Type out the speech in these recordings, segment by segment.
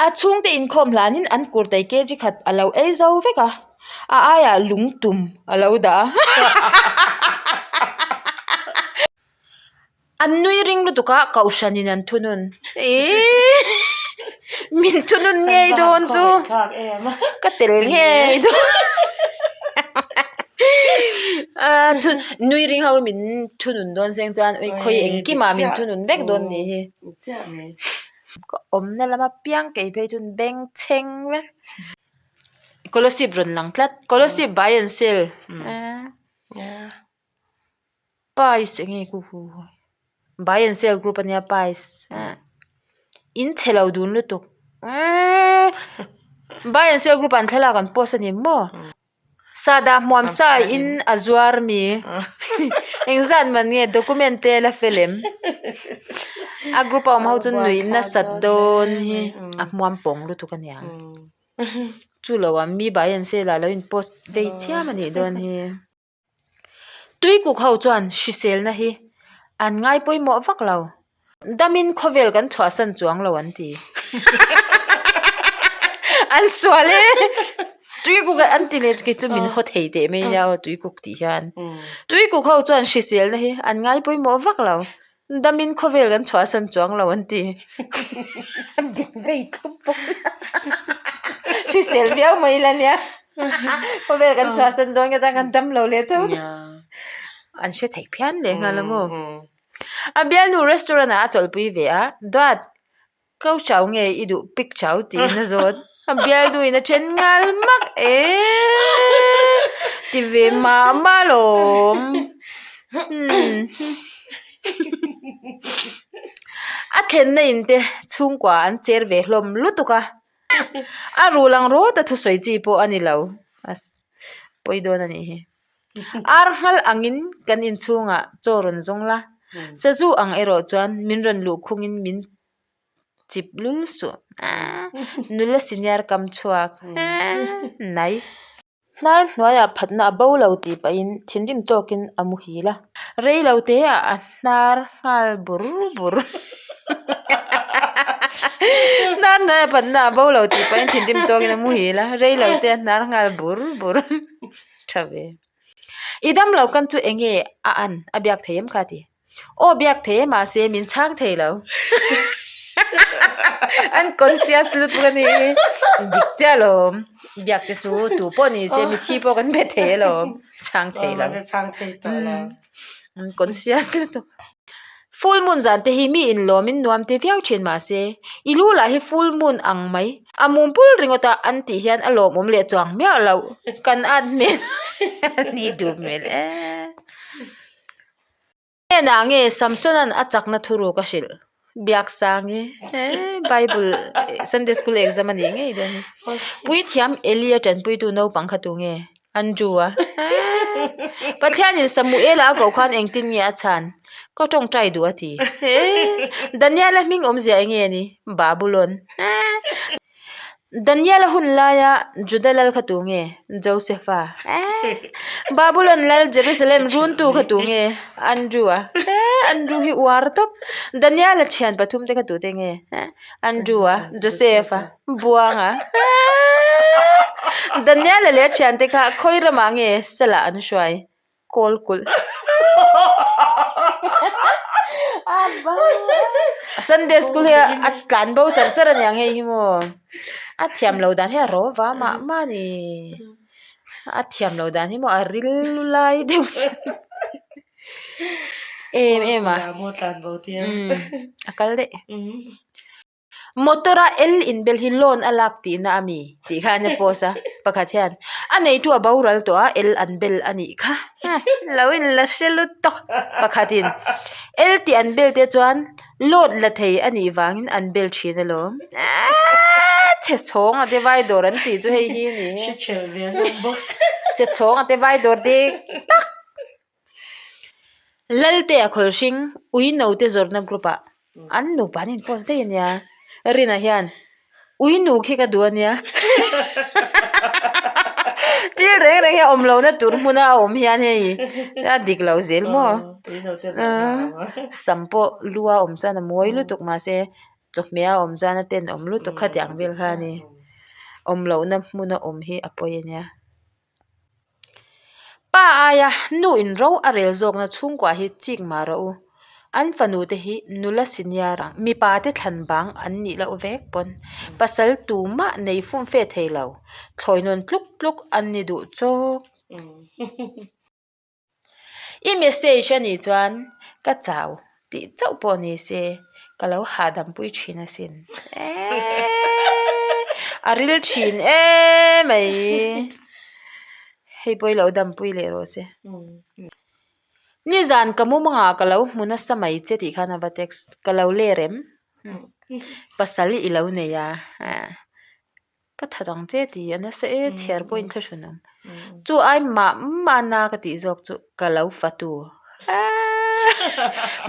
A chhungte inkhawm hlanin an kurtai kg khat a lo ei zo vek a, a aiah lungtum a lo dah a. An nui ring lutuk a, kohhranin an thunun. Eii min thunun ngei dawn chu ka tel ngei dawn. Nui ring ho min thunun dawn seng chuan khawi engkimah min thunun vek dawn nih hi. Ka awmna lama piang kei phei chuan beng chheng vek. Kolasib rawn lang tlat Kolasib buy and sell Pies eng nge ku hu buy and sell group ania pies in chhe lo dun lutuk buy and sell group ah an thlalak an post a ni maw. Sahdah hmuam sa in a zuar mi engzat man nge document te la fel em a group a awm ho chu nuih nasat dawn hi a hmuam pawng lutuk a niang chu lo ah mi bai an sel ah lo in post vei chiam a nih dawn hi tuikuk ho chuan hriselna hi an ngai pawimawh vak lo. Damin khawvel kan chhuahsan chuang lo an ti. An sual e. Tuikuk an ti leh kei chu min haw thei teh mai nia aw tuikuk tih hian. Tuikuk ho chuan hriselna hi an ngai pawimawh vak lo. Damin khawvel kan chhuahsan chuang lo an ti. An dik vei thlup bawk sia. Hrisel viau mai ila nia. Khawvel kan chhuahsan dawn ka chuan kan dam lo leh tho. An hre thei phian leh nghal a maw. A bialnu restaurant ah a chawlhpui ve a, Duat, ko chau nge i duh pik chau tiin a zawt. A bialnu in a then nghal mak e ti ve mah mah alawm. A thlenna in te chhungkua an cher ve hlawm lutuk a, a rul ang rawt a thusawi chi pawh a ni lo. Pawi dawn a nih hi. Ar nghal angin kan inchhungah chaw rawn zawng la, sazu ang erawh chuan min rawn luh khungin min chip lul suh. Nula senior kam chhuak nai. Hnar hnuaiah phatna a bo lo tih pahin thinrim tawkin a muhil a. Rei lo teah a hnar nghal bur bur. Hnar hnuaiah phatna a bo lo tih pahin thinrim tawkin a muhil a. Rei lo te a hnar nghal bur bur. Tha ve. I dam lo kan chu eng nge a an a biak thei em kha ti. Aw biak thei e mahse min chhang thei lo. Unconscious lutuk a ni. Dik chiah alawm. Biak te chu tu pawh ni se mithi pawh kan be thei alawm. Chhang thei lo. Unconscious lutuk. Full moon zan te hi mi inlawm in nuam ti viau thin mahse i lu lah hi full moon ang mai a mum pul ringawt a an tih hian a lawmawm leh chuang miah loh kan at hmel ni duh hmel e. Hnenah nge Samsona'n a chakna thuruk a hrilh? Biaksangi he Bible Sunday school exam a nih ngei dawn hi. Puithiam Eli a tanpuitu naupang kha tu nge? Andrew a he Pathianin Samuela a koh khan engtin nge a chhan? Ka tawngtai duh a ti he Daniela hming awmzia eng nge a ni? Babulon he Daniela hun laia Juda lal kha tu nge? Josepha he Babulon lal Jerusalem runtu kha tu nge? Andrew a he Andrew hi uar tawp Daniela thian pathum te kha tu te nge? Andrew a Joseph a Buang a Daniela leh a thiante kha khawi ramah nge sala an hruai kawl kulh Sunday school hi a tlan bo char char a niang hei hi maw a thiam lo dan hi a ro va mah mah a ni a thiam lo dan hi maw a ril lai deuh em em a a kal daih. Motor a L inbel hi loan a lak tihna a mi tih kha an post a pakhat hian a neitu a boral tawh a L an bel a nih kha lo in la hre lut tawk pakhatin L tih an bel te chuan loan la thei a nih vangin an bel thin alawm eeee chhe chhawng a te vai dawr an tih chu hei hi a ni chhe chhawng a te vai dawr dik tak. Lalte a khawlhring ui no te zawrhna group ah an nupa an in post daih ania Rina hian ui nu khi ka duh ania thil reng reng hi a awm lohna tur hmuna a awm hian hei a dik lo zel maw sam pawh lu a awm chuan a mawi lutuk mahse. Chawhmeh a awm chuan a tenawm lutuk khatiang vel kha a ni. Awm lohna hmuna awm hi a pawi a nia. Pa aia nu in ro a rel zawkna chhungkua hi chik mah rawh u. An fanu te hi nula senior ang mipa te thlan bang an nih loh vek pawn pasal tumah nei fum fe thei lo thlawi nawn tluk tluk an ni duh chawk. I message a nih chuan ka chau tih chauh pawh ni se ka lo hahdam pui thin asin. Eeeee a ril thin emai hei pawh i lo dampui leh rawh se. Nizan ka mumangah ka lo hmu nasa mai che tih khan a va text ka lo ler em pasal i lo nei a ka that ang che tih a nasa e chhiar pawh in thlahrun ang chu ai mah mah na ka tih zawk chu ka lo fatu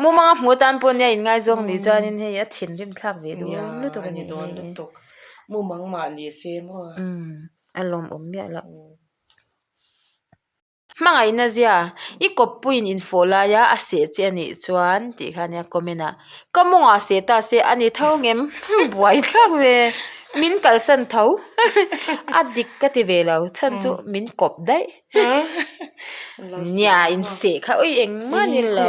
mumanga hmu atan pawh nia inngaizawng nih chuanin hei a thinrim thlak ve dawn lutuk a nih hi mumang mah ni se maw a lawmawm miah loh. Hmangaihna zia, i kawppuiin infawh laia a seh che a nih chuan tih kha ania comment ah ka mawngah seh ta se a ni tho ngem buai thlak ve min kalsan tho a dik ka ti ve lo chhan chu min kawp daih nia inseh kha ui engmah ni lo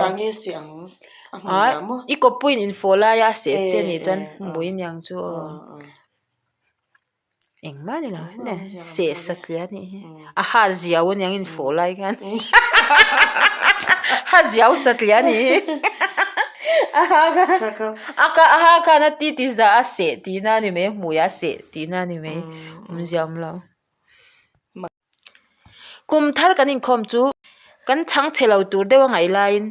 i kawppuiin infawh laia a seh che a nih chuan hmui aniang chu aw. Engmah ni lo seh satliah a nih hi a ha ziau aniang in fawh lai khan ha ziau satliah a nih hi a ha kha a ka a ha khan a ti ti za a seh tihna a ni mai a hmui ah a seh tihna a ni mai awmzia a awm lo. Kum thar kan inkhawm chu kan chhang chhe lo tur deuh a ngaih laiin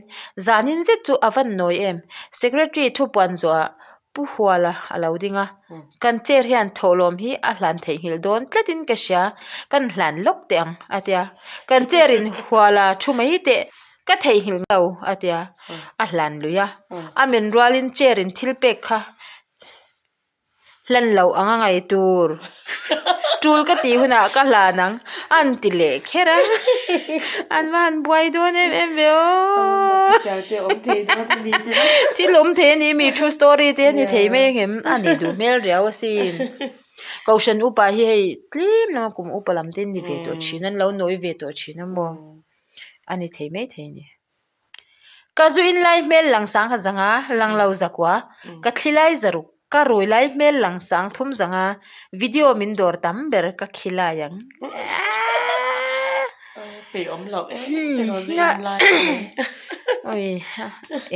zanin zet chu a van nawi em. Secretary thupuan zawhah Pu Huala a lo ding a, kan chair hian thawhlawm hi a hlan theihnghilh dawn tlatin ka hria, kan hlan lawk teh ang a tia. Kan chair in Huala thu mai teh ka theihnghilh lo a tia, a hlan lui a. A men rualin chair in thil pek kha Hlan loh ang a ngaih tur. Tul ka tih hunah ka hlan ang. A an ti leh kher a. An va han buai dawn em em ve aw. Thil awm thei a ni mi true story te a ni thei mai ang em? A nih duh hmel riau asin. Kohhran upa hi hei tlem lama kum upa lam te an ni ve tawh thin a, an lo nawi ve tawh thin a maw? A ni thei mai thei a ni. Ka zu in lai hmel lang sang kha zanga lang lo zakua ka thli lai zaruk ka rui lai hmel lang sang thum zanga video min dawr tam ber ka khi lai ang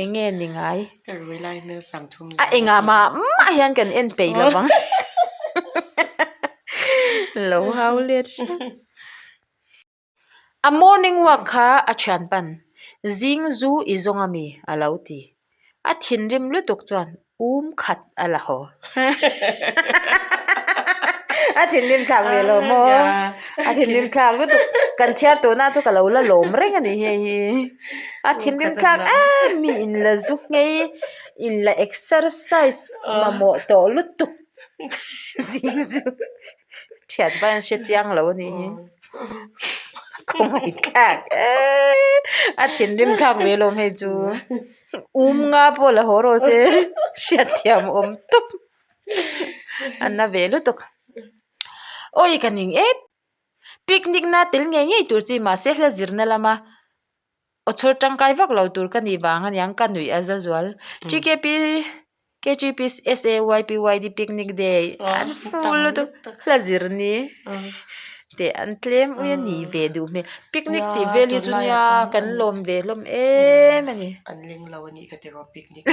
eng nge ni ngai a engah mah mah hian kan en peih lo vang lo hau let hrep. A morning walk kha a thian pan, Zing zu i zawng ami? a lo ti. A thinrim lutuk chuan um khat a la haw. A thinrim thlak ve lo maw? A thinrim thlak lutuk. Kan chhiar tawhna chu ka lo la lawm reng a ni hei hi. A thinrim thlak em mi in la zu nghei, in la exercise mamawh tawh lutuk. Zing zu. Thian pa hian hre chiang lo a nih hi khawngaih thlak eee a thinrim thlak ve alawm hei chu um nga pawh la haw rawh se hriatthiam awm tawp a na ve lutuk awi ka ning em picnic na tel ngei ngei tur chi mahse hla zirna lama. Aw chhawr tangkai vak lo tur ka nih vang aniang ka nuih a za zual. TKP KGP SAYPYD picnic day an full lutuk hla zir ni teh an tlem ui a ni ve duh hmel. Picnic tih vel hi chu nia kan lawm ve hlawm em a ni. An ling lo a nih ka ti rawh picnic.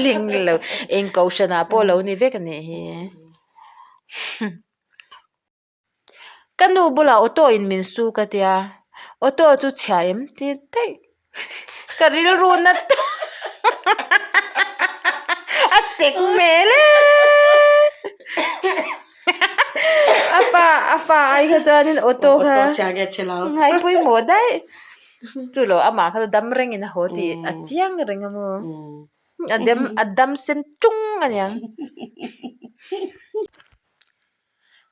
Ling lo eng kohhran ah pawh lo ni vek a nih hi. Ka nu bulah auto in min su ka tia, auto chu chhia em ti daih ka rilru na tak a sek hmel e a fa a fa ai kha chuanin auto kha ngai pawimawh daih chu lo amah kha chu dam rengin a haw tih a chiang reng a maw. A dem a dam sen tung aniang.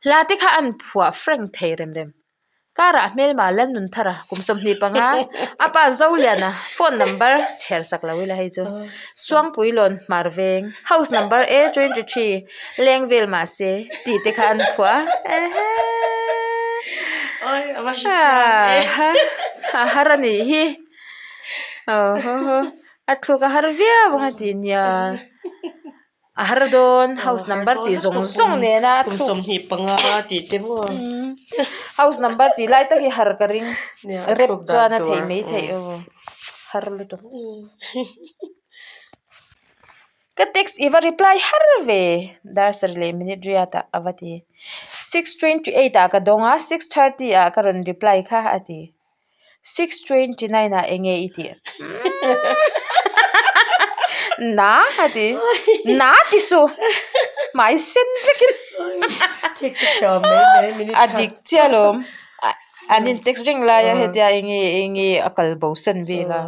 Hla te kha an phuah frank thei rem rem. Karah hmelma Lalnunthara kum 25 a pa Zoliana phone number chhiar sak lo ila hei chu Suangpuilawn Hmar Veng house number A 23 leng vel mahse tih te kha an phuah a ehe a har a nih hi aw haw haw a thluk a har viau ang a tih nia. A har dawn house number tih zawng zawng nena kum 25 tih te maw house number tih lai tak hi har ka ring rep chuan a theih mai theih aw har lutuk ka text i va reply har ve dar sarih leh minute riat ah a va ti 6:28 ah ka dawng a 6:30 ah ka rawn reply kha a ti. 6:29 ah enge i tih? Na a ti. Na ti su. Hmai sen vekin. A dik chiah alawm. An in text reng lai a hetia enge enge a kal bo san vel a.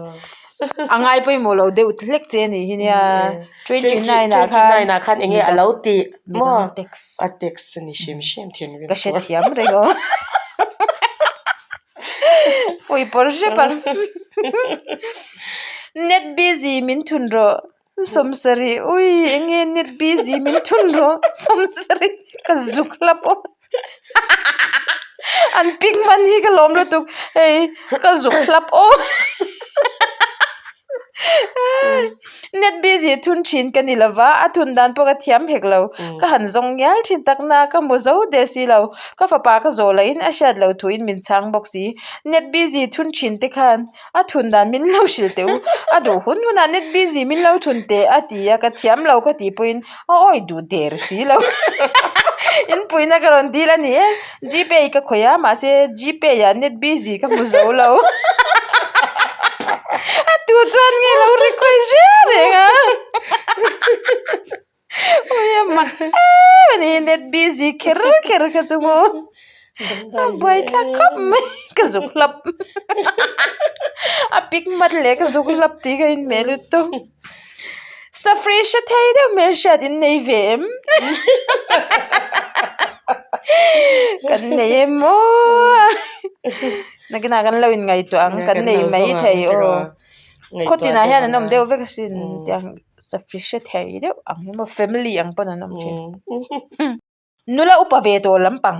A ngai pawimawh lo deuh hlek che a nih hi nia. 29 ah khan. 29 ah khan enge a lo tih maw? A text a ni hrim hrim thin. Ka hrethiam reng aw. Pui pawr hrep ang. Net busy min thun rawh sawmsarih ui enge net busy min thun rawh sawmsarih ka zuk hla pawh an pic man hi ka lawm lutuk hei ka zuk hlap aw Net busy thun thin ka ni lova, a thun dan pawh ka thiam hek lo. Ka han zawng ngial thin tak na, ka hmu zo der si lo. Ka fapa ka zawh lahin a hriat lo thuin min chhang bawk si. Net busy thun thin te khan a thun dan min lo hrilh teh u. A duh hun hunah net busy min lo thun teh a ti a, ka thiam lo ka tih pawhin a awi duh der si lo. Inpuina ka rawn dil a ni e. Gpay ka khawih a, mahse Gpay ah net busy ka hmu zo lo. A tu chuan nge lo request reng reng a. Ui a mak em a ni net busy kher kher kha chu maw. A buaithlak khawp mai ka zuk hlap. A pic mat leh ka zuk hlap tih ka inhmeh lutuk. Safri hre thei deuh hmel hriat in nei ve em? Kan nei em aw. Nakinah kan lo in ngaihtuah ang kan nei mai thei aw. Khawtinah hian an awm deuh vek asin tiang safri hre thei deuh ang hi maw family ang pawn an awm thin. Nula upa ve tawh lampang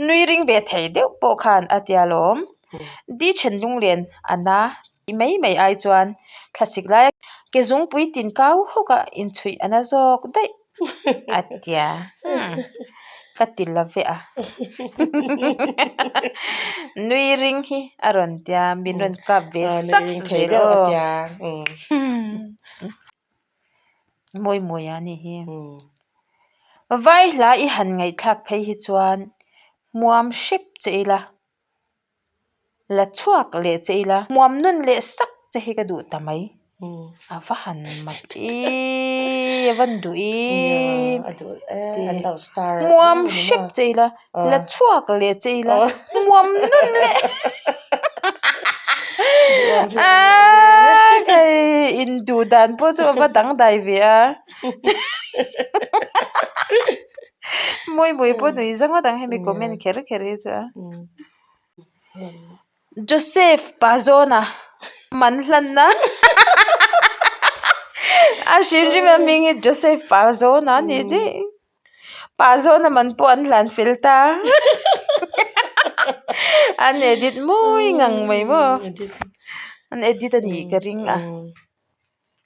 nui ring ve thei deuh pawh khan a tia lawm. Di then lunglen a na ti mai mai ai chuan thlasik laia ke zungpui tin kau hawk a inchhuih a na zawk daih a tia. Ka ti la ve a. Nui ring hi a rawn tia min rawn kap ve sak zel aw. Mawi mawi a ni hi. Vai hla i han ngaihthlak phei hi chuan hmuam hrep che ila, la chhuak leh che ila, hmuam nun leh sak che hi ka duh ta mai. A va han mak ii, a van duh ii. Hmuam hrep che ila, la chhuak leh che ila, hmuam nun leh. Aaa hei induh dan pawh chu a va dangdai ve a mawi mawi pawh nui za ngawt ang hemi comment kher kher hi chu a Joseph Pazawna man hlanna a hrim hrim a hming hi Joseph Pazawna a ni daih. Pa zawna man pawh an hlan fel ta an edit mawi ngang mai maw an edit a nih ka ring a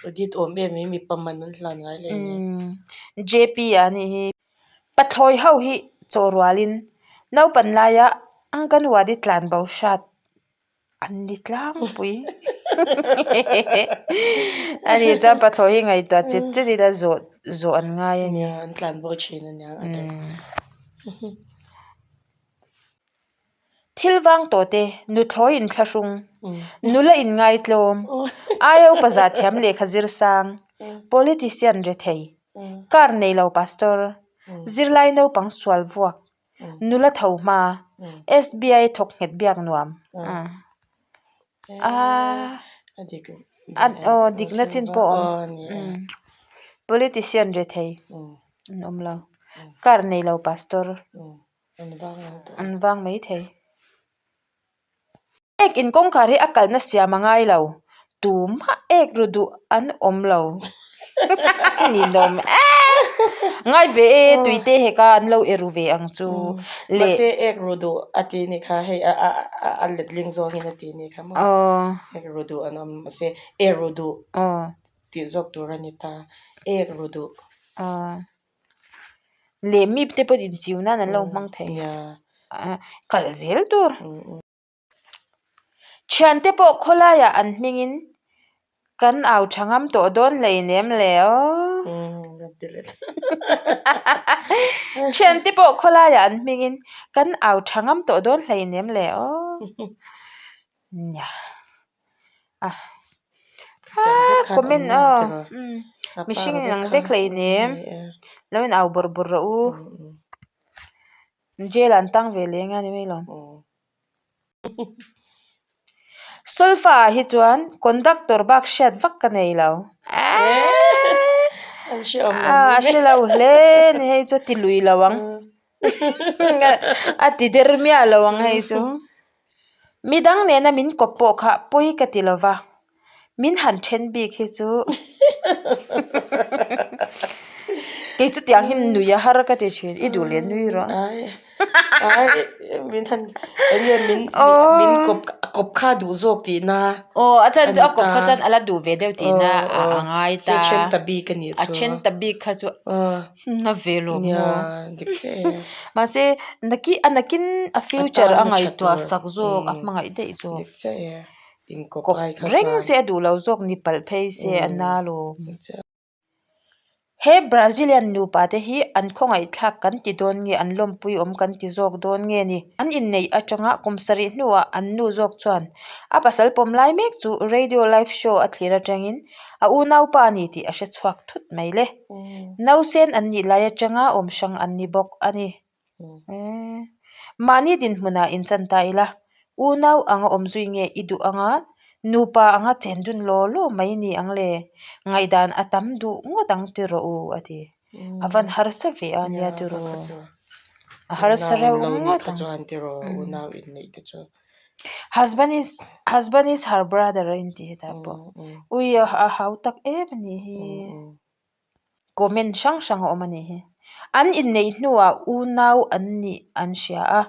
edit awm em mai mipa man an hlan ngai lo J P a nih hi pathlawi ho hi chaw rualin naupan laia anganwadi tlan bo hrat An ni tlangpui a ni chuan pathlawi hi ngaihtuah chet chet ila zawh zawh an ngai a ni. Nia an tlan bo thin a nia a ti. Thil vang tawh te nuthlawi inthlahrung nula inngaitlawm aia upa zahthiam lehkha zir sang politician rethei car neilo pastor zirlai naupang sual vuak Nula tho hma SBI thawk nghet biak nuam a aw dikna chin pawh a awm politician rethei an awm lo car nei lo pastor an vang mai thei. Ek in kawngkhar hi a kalna siam a ngai lo. Tumah ek ru duh an awm lo. Ninawm e. Ngai ve e tuite heka an lo e ru ve ang chu le. Mahse ek ru duh a ti ni kha hei a a a letling zawngin a ti ni kha maw. Ek ru duh an awm mahse e ru duh tih zawk tur a ni ta. Ek ru duh. Leh mi te pawh inchiu nan an lo hmang thei. Kal zel tur. Thiante pawh khawlaiah an hmingin kan au tha ngam tawh dawn hleinem le aw. Thiante pawh khawlaiah an hmingin kan au tha ngam tawh dawn hleinem le aw. Nia. Comment aw. Mihring in ang vek hleinem. Lo in au bawrh bawrh rawh u. Jail ah an tang ve leh anga ni mai lo. Solfa ah hi chuan conductor bak hriat vak ka nei lo. A hre lo hle ni hei chu a ti lui lo ang. A ti der miah lo ang hei chu. Midang nena min kawp pawh kha pawi ka ti lo va. Min han then bik hi chu kei chu tiang hi nui a har ka ti thin i duh leh nui rawh. Ai ai min han enge min min kawp kawp kha duh zawk tihna Aw a chan chu a kawp kha chuan a la duh ve deuh tihna a ngai ta. A then ta bik a nih chu. A then ta bik kha chu na ve lo maw. Nia dik che e. Mahse naki a nakin a future a ngaihtuah sak zawk a hmangaih daih zawk. Dik che e. Kawp reng se a duh lo zawk ni palh phei se a na lo. He Brazilian nupa te hi an khawngaihthlak kan ti dawn nge an lawmpui awm kan ti zawk dawn nge ni? An inneih atanga kum sarih hnuah an nu zawk chuan a pasal pawm lai mek chu radio live show a thlir atangin a unaupa a ni tih a hre chhuak thut mai le. Nausen an nih lai atanga awm hrang an ni bawk a ni. Mahni dinhmunah inchan ta ila, unau anga awm zui nge i duh anga nupa anga chen dun law law mai ni ang le, ngaihdan a tam duh ngawt ang ti rawh u a ti. A van harsa ve a nia ti rawh u. A harsa reuh ngawt ang. Husband is husband is her brother a inti hetah pawh. Ui a hau tak em a nih hi. Comment hrang hrang a awm a nih hi. An inneih hnuah unau an nih an hria a,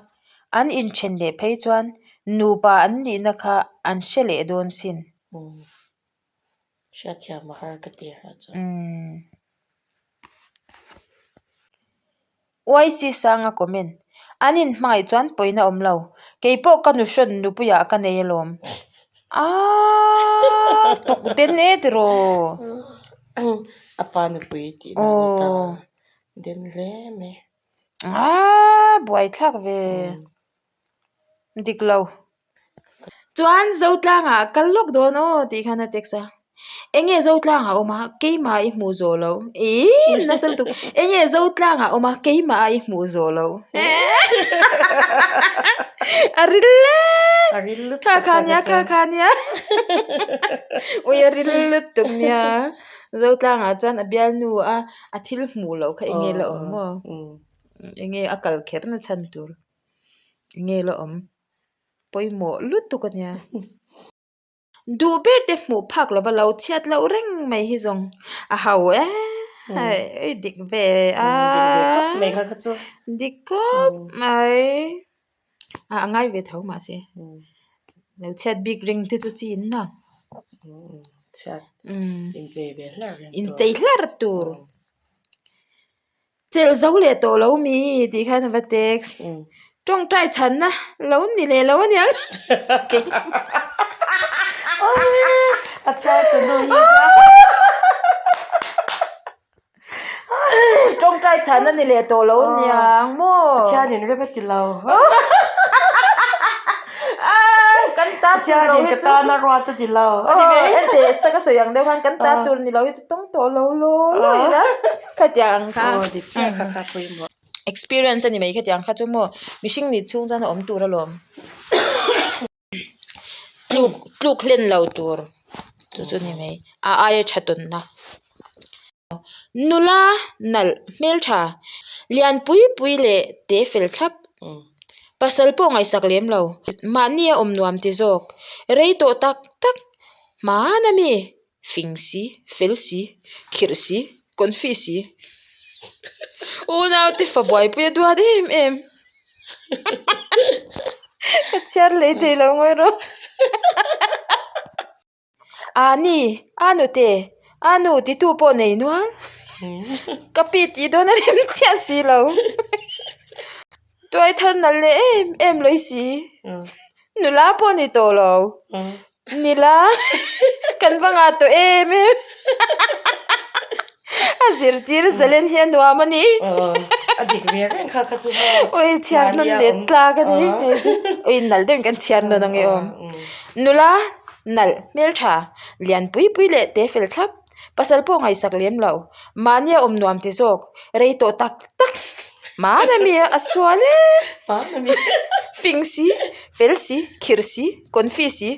an inthen leh phei chuan nupa an nihna kha an hre leh dawn sin. Hriatthiam a har ka ti a chu. YC Sanga comment, An inhmangaih chuan pawina awm lo. Kei pawh ka nuhrawn nupuiah ka nei alawm. Aaa tuk den e tiraw. A pa nupui tih dan a ta den hle mai. Aaa buaithlak ve. Dik lo. Chuan Zotlangah kal lawk dawn aw tih khan a text a. Enge Zotlangah awm a keimah i hmuh zawh loh ih nasa lutuk enge Zotlangah awm a keimah i hmuh zawh loh a ril e kha kha nia kha kha nia ui a ril lutuk nia Zotlangah chuan a bialnu a a thil hmuh loh kha enge la awm maw enge a kal kher na chhan tur. Nge la awm pawimawh lutuk a nia. Duh ber te hmuh phak lova lo chhiat loh reng mai hi zawng a ho e dik ve a dik khawp mai a ngai ve tho mahse lo chhiat bik reng te chu chi in na inchei hlar tur. Chelh zo leh tawh lo mi tih khan a va text. Tawngtai chhanna lo ni leh lo aniang. A chhiar tu nu hi. Tawngtai chhanna ni leh tawh lo aniang maw. Pathianin rem a ti lo. Kan ta tur lo hi chu. Pathianin ka tana ruat a ti lo. Enteh saka sawi ang deuh khan kan ta tur ni lo hi chu tawng tawh lo law law ila. Khatiang kha. Aw dik chiah kha kha pawimawh. Experience a ni mai khatiang kha chu maw mihring nih chhung chuan a awm tur alawm. Tluk tluk hlen lo tur chu chu ni mai a aia tha tawnna. Nula nalh hmeltha lian pui pui leh te fel thlap. Pasal pawh ngaihsak lem lo. Mahni a awm nuam ti zawk. Rei tawh tak tak. Hmaan a mi? Fing si, fel si, khirh si, confi si. Unau te fa buaipui a duat em em. Ka chhiar lei thei lo ngawi rawh. A ni, a nute, a nu titu pawh nei nual. Ka pi tih dawn a rem chiah si lo. Tuai thar nalh leh em em lawi si. Nula pawh ni tawh lo. Nila, kan va ngah tawh em em. A zirtir zalen hi a nuam a ni. A dik ve reng kha kha chu maw. Ui chhiar nawn leh tlak a ni. Ui nalh deuhin kan chhiar nawn ang e aw. Nula nalh hmeltha lian pui pui leh te fel thlap pasal pawh ngaihsak lem lo mahni a awm nuam ti zawk rei tawh tak tak hmaan a mi a sual e fing si fel si khirh si confi si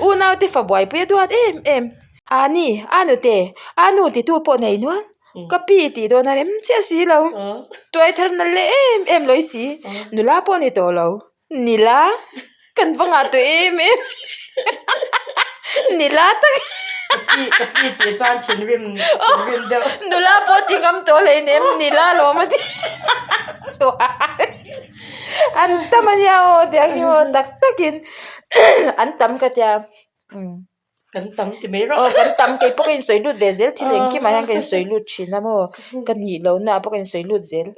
unau te fa buaipui a duat em em a ni a nute a nu titu pawh nei nual ka pi tih dawn a rem chiah si lo tuai thar nalh leh em em lawi si nula pawh ni tawh lo. Nila kan va ngah tawh em em Nila tak Ka pi tih chuan thinrim thinrim deuh Nula pawh ti ngam tawh hleinem Nila lawm a ti Sual An tam a nia aw tiang hi aw tak takin an tam ka tia Kan tam ti mai rawh. Aw kan tam kei pawh ka insawi lut ve zel thil engkim ah hian ka insawi lut thin a maw ka nih lohna ah pawh ka insawi lut zel.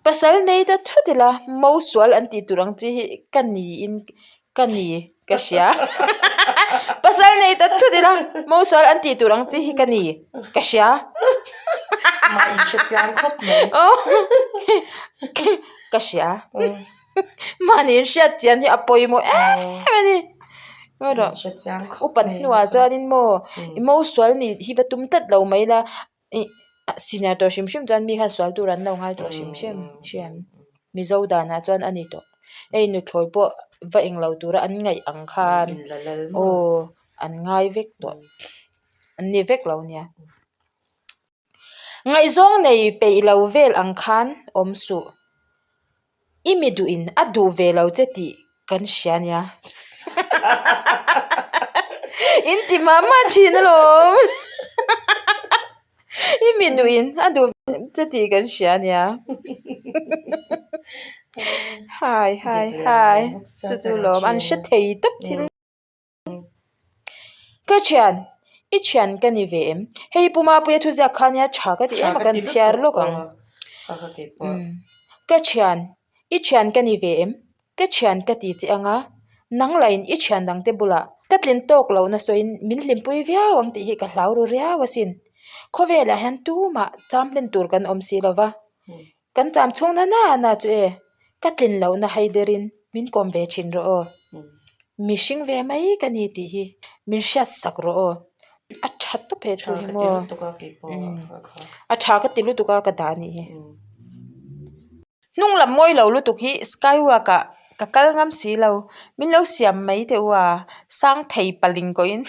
Pasal nei ta thut ila mo sual an tih tur ang chi hi ka niin ka ni ka hria pasal nei ta thut ila mo sual an tih tur ang chi hi ka ni ka hria Mah in hre chiang khawp mai aw ka hria mahni in hriat chian hi a pawimawh em a ni upat hnuah chuanin maw i mo sual nih hi va tum tlat lo mai ila. Ih senior tawh hrim hrim chuan mi kha sual tur an lo ngai tawh hrim hrim hriam Mizo danah chuan a ni tawh hei nuthlawi pawh va englo tura an ngaih ang khan aw an ngai vek tawh an ni vek lo nia ngaihzawng nei peih lo vel ang khan awm suh. I mi duhin a duh ve lo che tih kan hria nia. In ti mah mah thin alawm. I mi duhin a duh ve che tih kan hria nia. Hai hai hai chu chu lawm an hre thei tawp thil. Ka thian, i thian ka ni ve em? Hei Pu Mapuia thuziak kha nia tha ka ti em a kan chhiar lawk ang. Ka thian, i thian ka ni ve em? Ka thian ka ti che ang a, nang lahin i thian dangte bulah ka tlin tawk lohna sawiin min hlimpui viau ang tih hi ka hlau ru riau asin. Khawvelah hian tumah cham hlen tur kan awm si lo va. Kan cham chhung na na na chu e, ka tlin lohna haiderin min kawm ve thin rawh aw. Mihring ve mai ka ni tih hi min hriat sak rawh aw. A tha tawp he thu hi maw. A tha ka ti lutuk a ka dah anih hi. Hnung lam mawi lo lutuk hi skywalk ah ka kal ngam si lo. Min lo siam mai teh u a, sang thei paling kawhin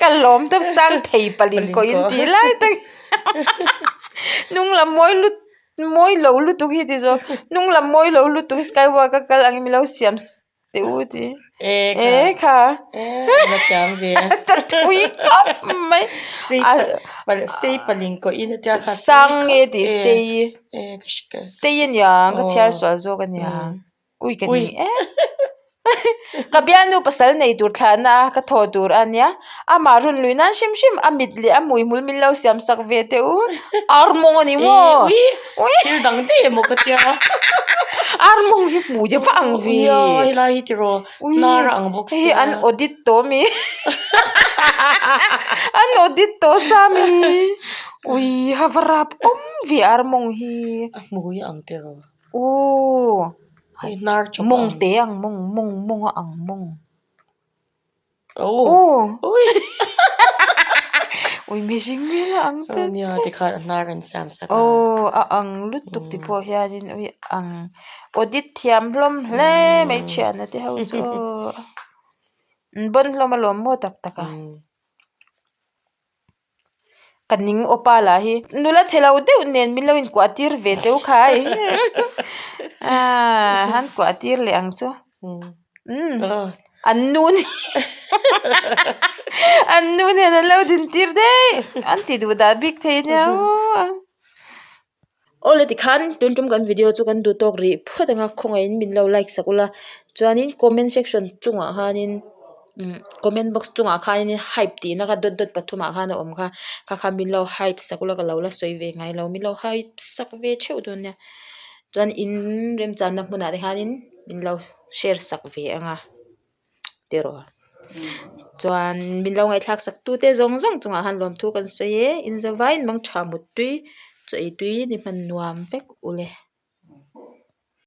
ka lawm tawp sang thei paling kawhin tih lai tak hnung lam mawi lut mawi lo lutuk hi ti zawk hnung lam mawi lo lutuk hi skywalk a kal angin min lo siam teh u ti e kha ta thui khawp mai sei paling kawhin a tia kha sang nge tih sei sei ania ka chhiar sual zawk ania. Ui ka ni e. Ka bialnu pasal nei tur thlahna a ka thaw tur a nia. Amah rawn lui nan hrim hrim a mit leh a hmui hmul min lo siam sak ve teh u. Ar mawng a ni maw? Ui ui thil dang daih emaw ka tia. Ar mawng hi hmui a va ang ve. Nia helai hi tiraw hnar a ang bawk sia. Hei hi an audit tawh mi. An audit tawh sa mi. Ui ha va rap awm ve ar mawng hi. A hmui a ang tiraw. Ooh hei hnar chawp mawng te ang mawng mawng mawng a ang mawng ooh ui mihring hmel a ang tlat nia tikhan a hnar an siam sak a ooh a ang lutuk ti pawh hianin ui ang audit thiam hlawm hle mai thiana te ho chu aw an bawn hlawm alawm maw tak tak a. Ka ning awpa lah hi. Nula chhe lo deuh nen min lo inkuah tir ve teu khai. Aaa han kuah tir leh ang chu. Umm an nu nen an nu nen an lo din tir daih. An ti duh dah bik thei nia aw. Awle tikhan tun tum kan video chu kan duh tawk rih phawt ang a khawngaihin min lo like sak ula chuanin comment section chungah khanin umm comment box chungah khanin hype tihna kha dot dot pathumah khan a awm kha kha kha min lo hype sak ula ka lo la sawi ve ngai lo min lo hype sak ve theuh dawn nia chuan in remchanna hmunah te khanin min lo share sak ve ang a. Tiraw chuan min lo ngaihthlak sak tu te zawng zawng chungah khan lawmthu kan sawi e in zavaiin mang tha mut tui chaw ei tui ni hman nuam vek ule.